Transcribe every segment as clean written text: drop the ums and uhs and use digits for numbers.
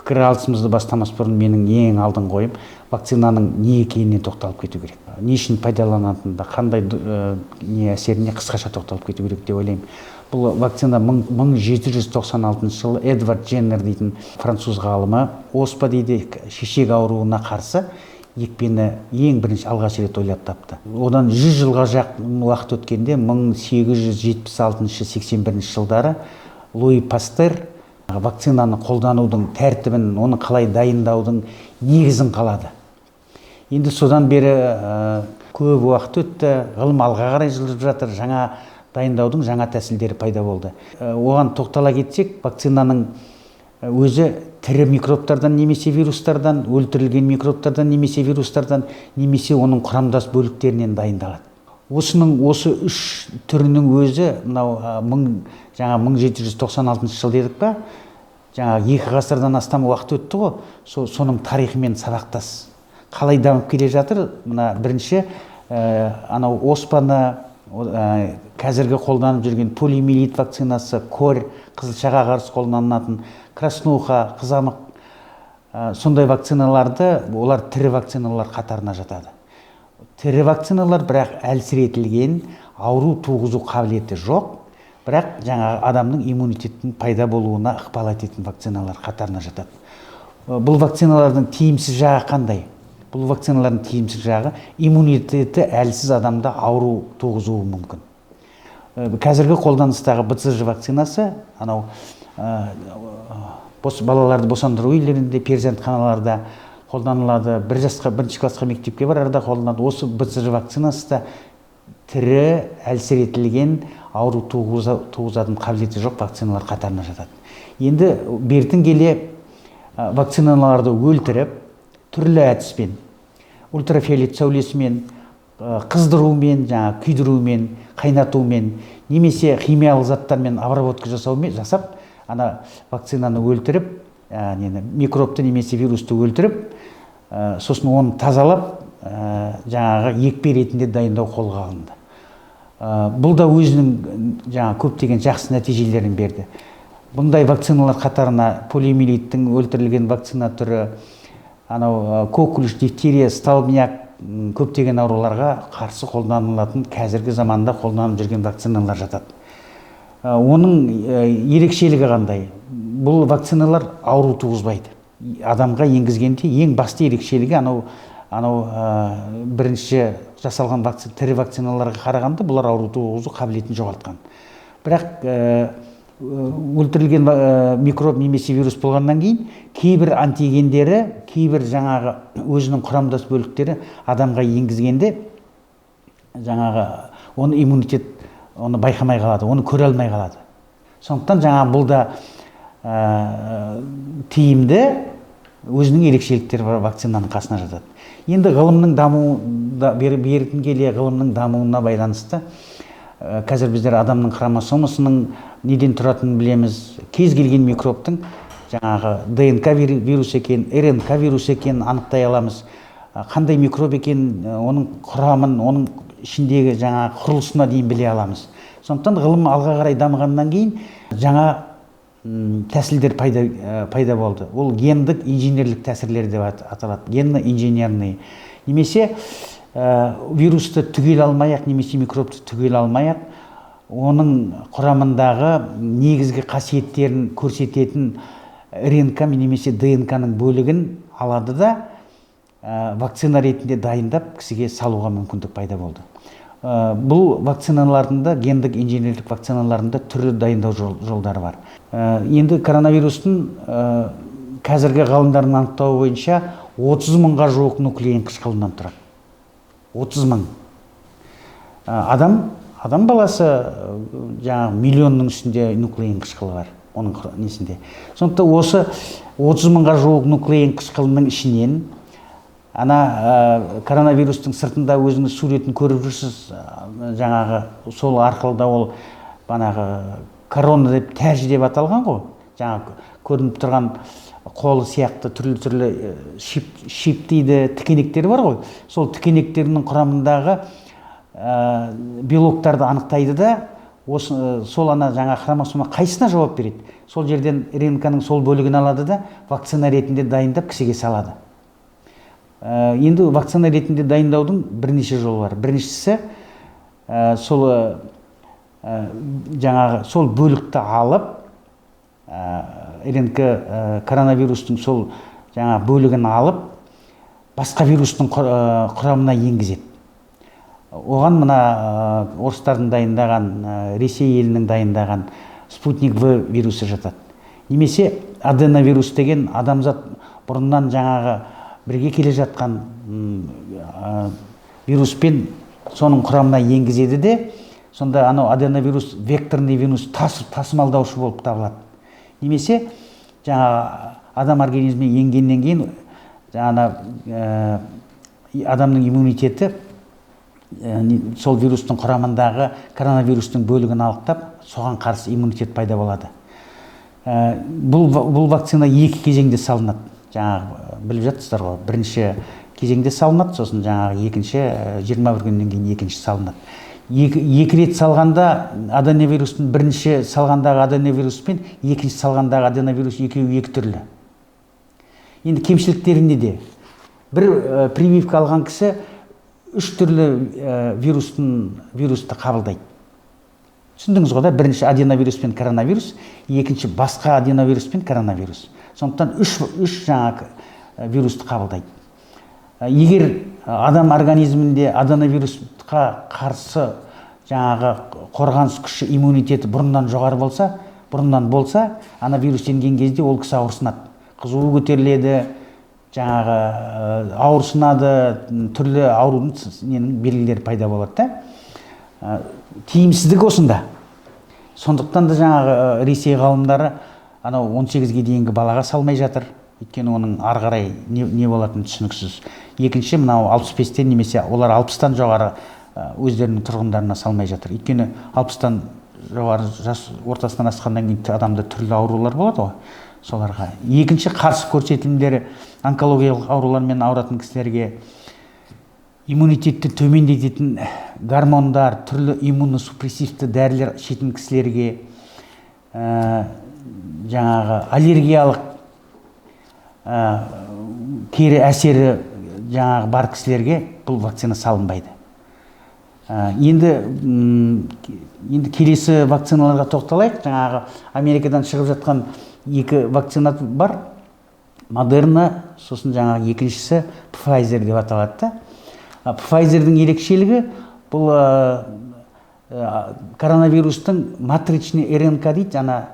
Пікір алысымызды бастамас бұрын менің ең алдыңғы ойым вакцинаның не екеніне тоқталып кету керек. Не үшін пайдаланатынында, қандай не әсеріне қысқаша тоқталып кету керек деп ойлаймын. Бұл вакцина 1796 жылы Эдвард Дженнер дейтін француз ғалымы оспа дейді, шешек ауруына қарсы екпені ең бірінші алғаш рет ойлап тапты. Одан 100 жылға жақын уақыт өткенде 1876-81 жылдары Луи Пастер вакцинаны қолданудың тәртібін, оны қалай дайындаудың негізін қалады. Енді содан бері көп уақыт өтті, ғылым алға қарай жылжып жатыр, жаңа дайындаудың жаңа тәсілдері пайда болды. Оған тоқтала кетсек, вакцинаның өзі тірі микробтардан немесе вирустардан, өлтірілген микробтардан немесе вирустардан, немесе оның құрамдас бөліктерінен дайындалады. Осының осы үш түрінің өзі мынау жаңа 1796 жыл дедік па, жаңа 2 ғасырдан астам уақыт өтті ғой, соның тарихымен сабақтас. Қалай дамып келе жатыр? Мына бірінші анау оспаны, қазіргі қолданып жүрген полиомиелит вакцинасы, корь, қызылшаға қарсы қолданылатын, краснуха, қызамық, сондай вакциналарды, олар тірі вакциналар қатарына жатады. Тірі вакциналар, бірақ әлсіретілген, ауру туғызу қабілеті жоқ, бірақ жаңағы адамның иммунитетінің пайда болуына ықпал ететін вакциналар қатарына жатады. Бұл вакциналардың тиімсіз жағы қандай? Бұл вакциналардың тиімсіз жағы иммунитеті әлсіз адамда ауру туғызуы мүмкін. Қазіргі қолданыстағы БЦЖ вакцинасы анау балаларды босандыру үйлерінде, перзентханаларда қолданылады, бір жасқа, бірінші классқа мектепке барарда қолданылады. Осы БЦЖ вакцинасы да тірі әлсіретілген ауру туғызатын қабілеті жоқ вакциналар қатарына жатады. Енді бертін келе вакциналарды өлтіріп, түрлі әдіспен, ультрафиолет сәулесімен, қыздырумен, жаңа күйдірумен, қайнатумен, немесе химиялық заттармен обработка жасаумен жасап, ана вакцинаны өлтіріп, нені, микробты немесе вирусты өлтіріп, сосын оны тазалап, жаңағы екпе ретінде дайындау қолға алынды. Бұл да өзінің жаңа көптеген жақсы нәтижелерін берді. Бұндай вакциналар қатарына полиомиелиттің өлтірілген вакцина түрі, анау коклюш, дифтерия, столбняк, көптеген ауруларға қарсы қолданылатын қазіргі заманда қолданылып жүрген вакциналар жатады. Оның ерекшелігі қандай? Бұл вакциналар ауру туғызбайды. Адамға енгізгенде ең басты ерекшелігі анау бірінші жасалған тірі вакциналарға қарағанда бұлар ауру туғызу қабілетін жоғалтқан. Бірақ өлтірілген микроб немесе вирус болғаннан кейін кейбір антигендері, кейбір жаңағы өзінің құрамдас бөліктері адамға енгізгенде жаңағы оны иммунитет оны байқамай қалады, оны көре алмай қалады. Сондықтан жаңа бұл да тиімді өзінің ерекшеліктері бар вакцинаның қасына жатады. Енді ғылымның дамуы, бертін келе ғылымның дамуына байланысты, қазір біздер адамның хромосомасының неден тұратынын білеміз. Кез келген микробтың жаңағы ДНК вирус екен, РНК вирус екенін анықтай аламыз. Қандай микроб екенін, оның құрамын, оның ішіндегі жаңағы құрылысына дейін біле аламыз. Сондықтан ғылым алға қарай дамығаннан кейін жаңа тәсілдер пайда болды. Ол гендік инженерлік тәсілдер деп аталады. Генно-инженерный. Немесе вирусты түгел алмай-ақ, немесе микробты түгел алмай-ақ, оның құрамындағы негізгі қасиеттерін көрсететін РНК немесе ДНК-ның бөлігін алады да, вакцина ретінде дайындап кісіге салуға мүмкіндік пайда болды. Бұл вакциналардың да, гендік инженерлік вакциналардың да түрлі дайындау жолдары бар. Енді коронавирустың қазіргі ғалымдардың анықтауы бойынша 30 мыңға жуық нуклеин қышқылынан тұрады. 30 мың. Адам баласы, жаңағы миллионның үстінде нуклеин қышқылы бар оның несінде. Сондықтан осы 30 мыңға жуық нуклеин қышқылының ішінен ана коронавирустың сыртында өзіңіз суретін көріп жүрсіз, жаңағы сол арқылы да ол банағы корона деп тәжі деп аталған ғой. Жаңағы көрініп тұрған қолы сияқты түрлі-түрлі шип дейді, тікенектері бар ғой. Сол тікенектерінің құрамындағы белоктарды анықтайды да, Осы, сол ана жаңа хромосома қайсысына жауап береді, сол жерден РНК-ның сол бөлігін алады да, вакцина ретінде дайындап кісіге салады. Енді вакцина ретінде дайындаудың бірнеше жолы бар. Біріншісі, сол жаңағы сол бөлікті алып, РНК, коронавирустың сол жаңа бөлігін алып, басқа вирустың құрамына енгізеді. Оған мына орыстардың дайындаған, Ресей елінің дайындаған Спутник В вирусы жатады. Немесе аденовирус деген адамзат бұрыннан жаңағы бірге келе жатқан вируспен соның құрамына енгізеді де, сонда анау аденовирус векторный вирус, тасымалдаушы болып табылады. Немесе жаңағы адам организміне енгеннен кейін жаңағы адамның иммунитеті сол вирустың құрамындағы коронавирустың бөлігін анықтап, соған қарсы иммунитет пайда болады. Бұл вакцина екі кезеңде салынады. Жаңағы біліп жатсыздар ғой, бірінші кезеңде салынады, сосын жаңағы екінші, 21 күннен кейін екінші салынады. Екі рет салғанда аденовирустың бірінші салғандағы аденовирус пен екінші салғандағы аденовирус екеуі екі түрлі. Енді кемшіліктері неде? Бір прививка алған кісі үш түрлі вирусты қабылдайды. Түсіндіңіз ғой да, бірінші аденовирус пен коронавирус, екінші басқа аденовирус пен коронавирус. Сондықтан үш жаңағы вирусты қабылдайды. Егер адам организмінде аденовирусқа қарсы жаңағы қорғаныс күші, иммунитеті бұрыннан жоғары болса, бұрыннан болса, ана вирус енген кезде ол кісі ауырсынады. Қызуы көтеріледі, жаңағы ауырсынады, түрлі аурудың ненің белгілері пайда болады да. Тиімсіздігі осында. Сондықтан да жаңағы Ресей ғалымдары анау 18-ге дейінгі балаға салмай жатыр. Өйткені оның ары қарай не болатыны түсініксіз. Екінші, мынау 65-тен немесе олар 60-тан жоғары өздерінің тұрғындарына салмай жатыр. Өйткені 60-тан жоғары жас ортасынан асқаннан кейін адамда түрлі аурулар болады ғой, соларға. Екінші қарсы көрсетілімдері онкологиялық аурулармен ауыратын кісілерге, иммунитетті төмендететін гормондар, түрлі иммуносупрессивті дәрілер ішетін кісілерге, жаңағы аллергиялық кері әсері жаңағы бар кісілерге бұл вакцина салынбайды. Енді келесі вакциналарға тоқталайық. Жаңағы Америкадан шығып жатқан екі вакцина бар. Модерна, сосын жаңағы екіншісі Pfizer деп аталады да. Pfizerдің ерекшелігі бұл, коронавирустың матричный РНК дейді, ана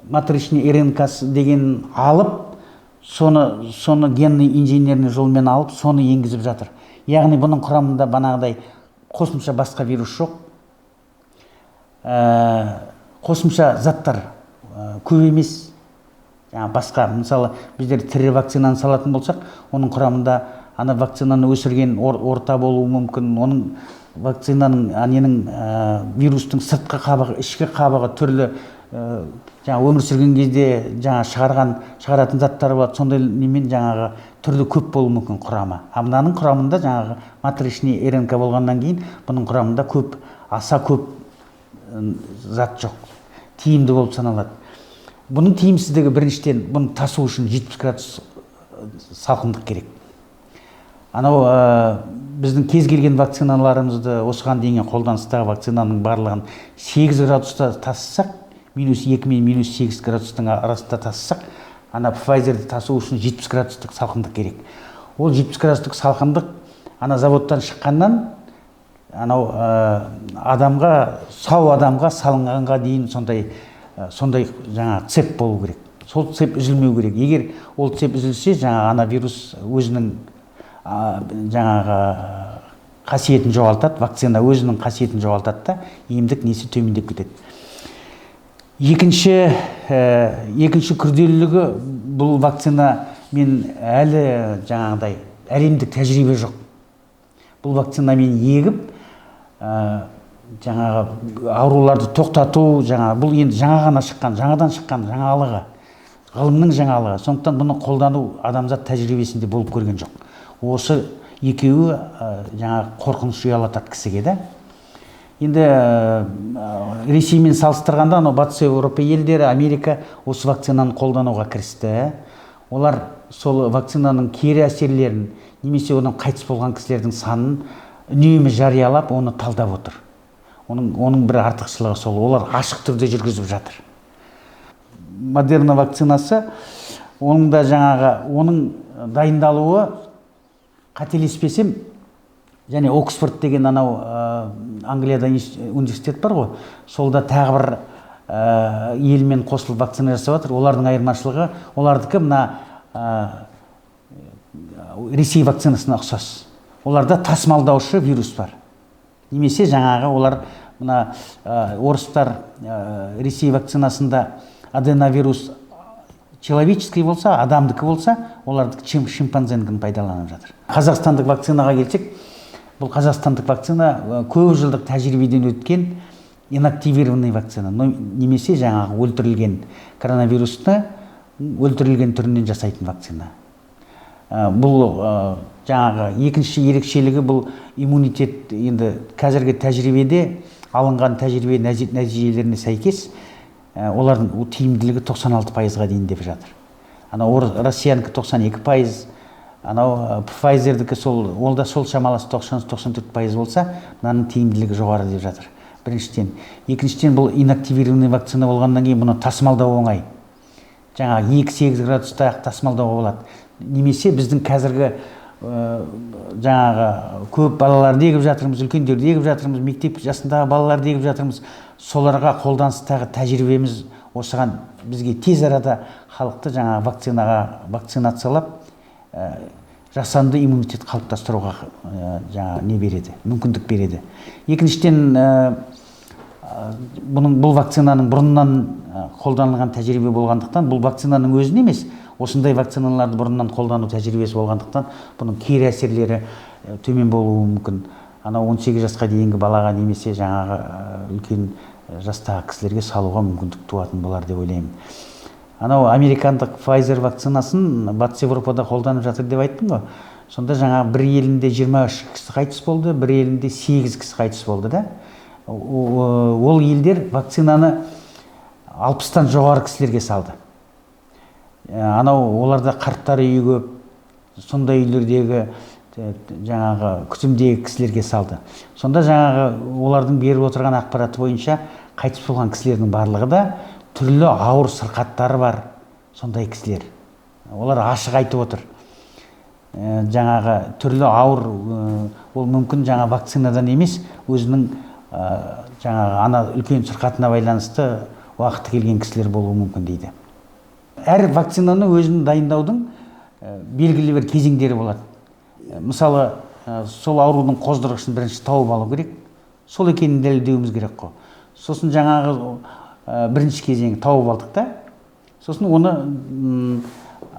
матричный РНК деген алып, соны генный инженерный жолмен алып, соны енгізіп жатыр. Яғни бұның құрамында банағыдай қосымша басқа вирус жоқ. Қосымша заттар көп емес. Жаңа басқа, мысалы, біздер тірі вакцинаны салатын болсақ, оның құрамында ана вакцинаны өсірген орта болуы мүмкін, оның вакцинаның, ненің, вирустың сыртқы қабығы, ішкі қабығы түрлі, жаңа өмір сүрген кезде жаңа шығаратын заттар болады, сондай немен жаңағы түрлі көп болуы мүмкін құрамы. А мынаның құрамында жаңағы матричный РНК болғаннан кейін бұның құрамында көп, аса көп зат жоқ, тиімді болып саналады. Бұның тиімсіздігі біріншіден, бұны тасу үшін 70 градус салқындық керек. Анау біздің кез келген вакциналарымызды, осыған дейінгі қолданыстағы вакцинаның барлығын 8 градуста тасысақ, минус 2 мен минус 8 градустың арасында тасысақ, ана Pfizerді тасу үшін 70 градустық салқындық керек. Ол 70 градустық салқындық ана заводтан шыққаннан анау адамға, сау адамға салынғанға дейін сондай жаңа цепь болу керек. Сол цепь үзілмеу керек. Егер ол цепь үзілсе, жаңа ана вирус өзінің жаңағы қасиетін жоғалтады, вакцина өзінің қасиетін жоғалтады да, емдік несі төмендеп кетеді. Екінші күрделілігі, бұл вакцина мен әлі жаңағыдай әлемдік тәжірибе жоқ. Бұл вакцинамен егіп, жаңағы ауруларды тоқтату, жаңа бұл енді жаңа ғана шыққан, жаңадан шыққан жаңалығы, ғылымның жаңалығы. Сондықтан бұны қолдану адамзат тәжірибесінде болып көрген жоқ. Осы екеуі жаңағы қорқыныш ұялатады кісіге да. Енді Ресеймен салыстырғанда анау Батыс Еуропа елдері, Америка осы вакцинаны қолдануға кірісті. Олар сол вакцинаның кері әсерлерін немесе одан қайтыс болған кісілердің санын үнемі жариялап, оны талдап отыр. Оның бір артықшылығы сол, олар ашық түрде жүргізіп жатыр. Модерна вакцинасы, оның да жаңағы, оның дайындалуы, қателеспесем, және Оксфорд деген анау Англияда университет бар ғой, сол да тағы бір елмен қосылып вакцина жасап жатыр. Олардың айырмашылығы, олардікі мына Ресей вакцинасына ұқсас. Оларда тасымалдаушы вирус бар. Немесе жаңағы олар мына орыстар Ресей вакцинасында аденовирус человеческий болса, адамдікі болса, олардікі шимпанзенікін пайдаланып жатыр. Қазақстандық вакцинаға келсек, бұл қазақстандық вакцина көп жылдық тәжірибеден өткен инактивированный вакцина, немесе жаңағы өлтірілген коронавирусты өлтірілген түрінен жасайтын вакцина. Бұл жаңағы екінші ерекшелігі, бұл иммунитет. Енді қазіргі тәжірибеде алынған тәжірибе нәтижелеріне сәйкес, олардың тиімділігі 96%-ға дейін деп жатыр. Анау Россиянікі 92%, анау Pfizerдікі сол, ол да сол шамалас 90-94% болса, мынаның тиімділігі жоғары деп жатыр. Біріншіден. Екіншіден, бұл инактивированный вакцина болғаннан кейін бұны тасымалдау оңай. Жаңағы 2-8 градуста тасымалдауға болады. Немесе біздің қазіргі жаңағы көп балаларды егіп жатырмыз, үлкендерді егіп жатырмыз, мектеп жасындағы балаларды егіп жатырмыз. Соларға қолданыстағы тәжірибеміз осыған бізге тез арада халықты жаңағы вакцинаға вакцинациялап, жасанды иммунитет қалыптастыруға жаңағы не береді, мүмкіндік береді. Екіншіден, бұл вакцинаның бұрыннан қолданылған тәжірибе болғандықтан, бұл вакцинаның өзін емес, осындай вакциналарды бұрыннан қолдану тәжірибесі болғандықтан, бұның кері әсерлері төмен болуы мүмкін. Анау 18 жасқа дейінгі балаға немесе жаңағы үлкен жастағы кісілерге салуға мүмкіндік туатын болар деп ойлаймын. Анау американдық Pfizer вакцинасын Батыс Еуропада қолданып жатыр деп айттым ғой. Сонда жаңағы бір елінде 23 кісі қайтыс болды, бір елінде 8 кісі қайтыс болды да. Ол елдер вакцинаны 60-тан жоғары кісілерге салды. Анау оларда қарттар үйі көп, сондай үйлердегі жаңағы күтімдегі кісілерге салды. Сонда жаңағы олардың беріп отырған ақпараты бойынша қайтыс болған кісілердің барлығы да түрлі ауыр сырқаттары бар сондай кісілер. Олар ашық айтып отыр. Жаңағы түрлі ауыр, ол мүмкін жаңа вакцинадан емес, өзінің жаңағы ана үлкен сырқатына байланысты уақыты келген кісілер болуы мүмкін дейді. Әр вакцинаны өзін дайындаудың белгілі бір кезеңдері болады. Мысалы, сол аурудың қоздырғышын бірінші тауып алу керек. Сол екенін дәлелдеуіміз керек қой. Сосын жаңағы бірінші кезең тауып алдық та. Сосын оны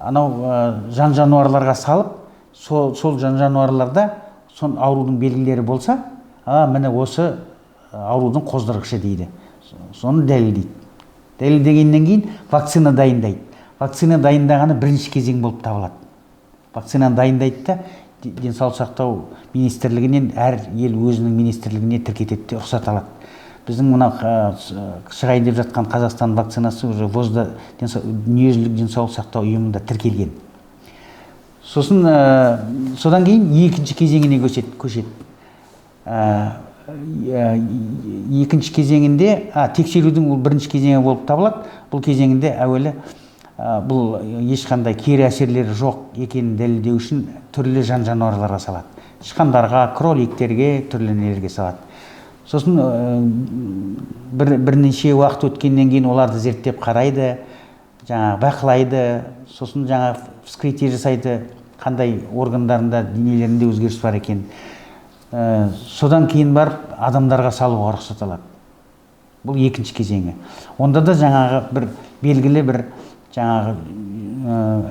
анау жан-жануарларға салып, сол жан-жануарларда сол аурудың белгілері болса, міне осы аурудың қоздырғышы дейді. Соны дәлелдейді. Дәлелдегеннен кейін вакцина дайындайды. Вакцина дайындағаны бірінші кезең болып табылады. Вакцинаны дайындайды да, денсаулық сақтау министрлігінен әр ел өзінің министрлігіне тіркетеді де рұқсат алады. Біздің мына шығайын деп жатқан Қазақстан вакцинасы уже ВОЗда, дүниежүзілік денсаулық сақтау ұйымында тіркелген. Сосын содан кейін екінші кезеңіне көшеді. Екінші кезеңінде, тексерудің ол бірінші кезеңі болып табылады. Бұл кезеңінде әуелі бұл ешқандай кері әсерлері жоқ екенін дәлелдеу үшін түрлі жан-жануарларға салады. Тышқандарға, кроликтерге, түрлі нелерге салады. Сосын бірнеше уақыт өткеннен кейін оларды зерттеп қарайды, жаңағы бақылайды, сосын жаңа вскрытие жасайды, қандай органдарында, денелерінде өзгеріс бар екен. Содан кейін барып адамдарға салуға рұқсат алады. Бұл екінші кезеңі. Онда да жаңағы бір белгілі бір жаңағы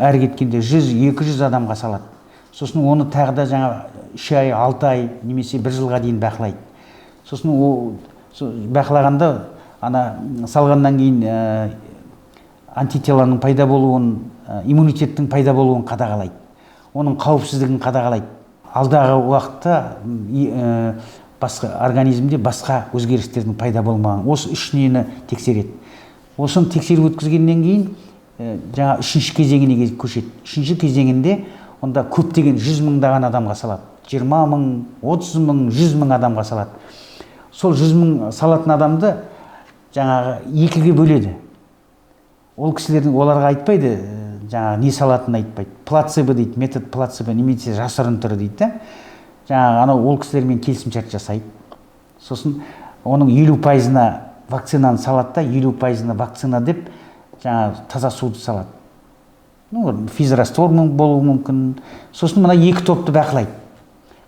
әрі кеткенде 100-200 адамға салады. Сосын оны тағы да жаңа 3 ай, 6 ай немесе 1 жылға дейін бақылайды. Сосын ол бақылағанда ана салғаннан кейін антителаның пайда болуын, иммунитеттің пайда болуын қадағалайды. Оның қауіпсіздігін қадағалайды. Алдағы уақытта басқа организмде басқа өзгерістердің пайда болмаған. Осы үш нені тексереді. Осыны тексеріп өткізгеннен кейін жаңа үшінші кезеңіне көшеді. Үшінші кезеңінде онда көптеген 100 мыңдаған адамға салады. 20 мың, 30 мың, 100 мың адамға салады. Сол 100 мың салатын адамды жаңағы екіге бөледі. Ол кісілердің оларға айтпайды, жаңағы не салатынын айтпайды. Плацебо дейді, метод плацебо немесе жасырын түрі дейді да. Жаңағы анау ол кісілермен келісімшарт жасайды. Сосын оның 50%-ына вакцинаны салады да, 50%-ына вакцина деп жаңағы таза суды салады. Ну, физраствор болуы мүмкін. Сосын мына екі топты бақылайды.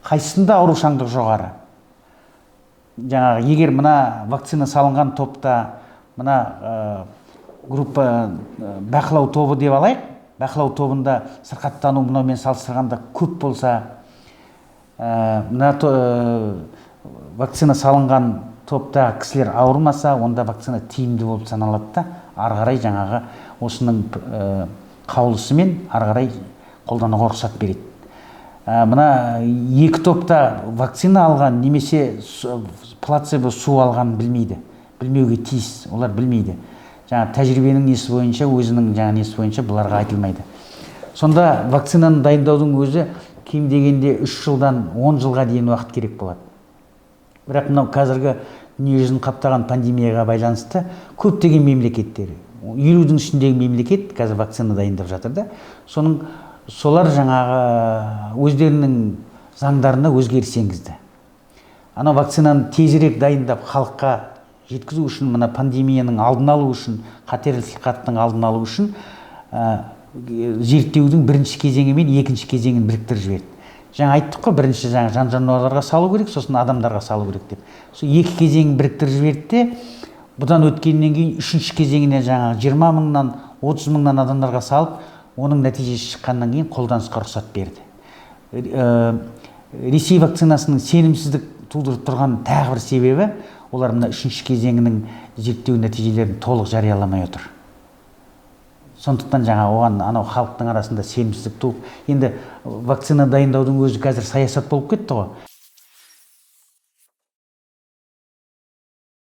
Қайсысында аурушаңдық жоғары? Жаңағы егер мына вакцина салынған топта мына группа бақылау тобы деп алайық, бақылау тобында сырқаттану мынаумен салыстырғанда көп болса, мына вакцина салынған топта кісілер ауырмаса, онда вакцина тиімді болып саналады да, ары қарай жаңағы осының қаулысымен ары қарай қолдануға рұқсат береді. Мына екі топта вакцина алған немесе плацебо су алған білмейді, білмеуге тиіс, олар білмейді. Жаңа тәжірибенің несі бойынша, өзінің жаңа несі бойынша бұларға айтылмайды. Сонда вакцинаны дайындаудың өзі кем дегенде 3 жылдан 10 жылға дейін уақыт керек болады. Бірақ мынау қазіргі дүниежүзін қаптаған пандемияға байланысты көптеген мемлекеттер, 50-дің үстіндегі мемлекет қазір вакцина дайындап жатыр да. Соның солар жаңағы өздерінің заңдарына өзгеріс енгізді. Анау вакцинаны тезірек дайындап халыққа жеткізу үшін, мына пандемияның алдын алу үшін, қатерлі сырқаттың алдын алу үшін зерттеудің бірінші кезеңі мен екінші кезеңін біріктіріп жіберді. Жаңа айттық қой, бірінші жаңа жан-жануарларға салу керек, сосын адамдарға салу керек деп. Сол екі кезеңін біріктіріп жіберді де, бұдан өткеннен кейін үшінші кезеңіне жаңағы 20 мыңнан, 30 мыңнан адамдарға салып, оның нәтижесі шыққаннан кейін қолданысқа рұқсат берді. Ресей вакцинасының сенімсіздік тудырып тұрған тағы бір себебі, олар мына үшінші кезеңінің зерттеу нәтижелерін толық жарияламай отыр. Сондықтан жаңа оған анау халықтың арасында сенімсіздік туып, енді вакцина дайындаудың өзі қазір саясат болып кетті ғой.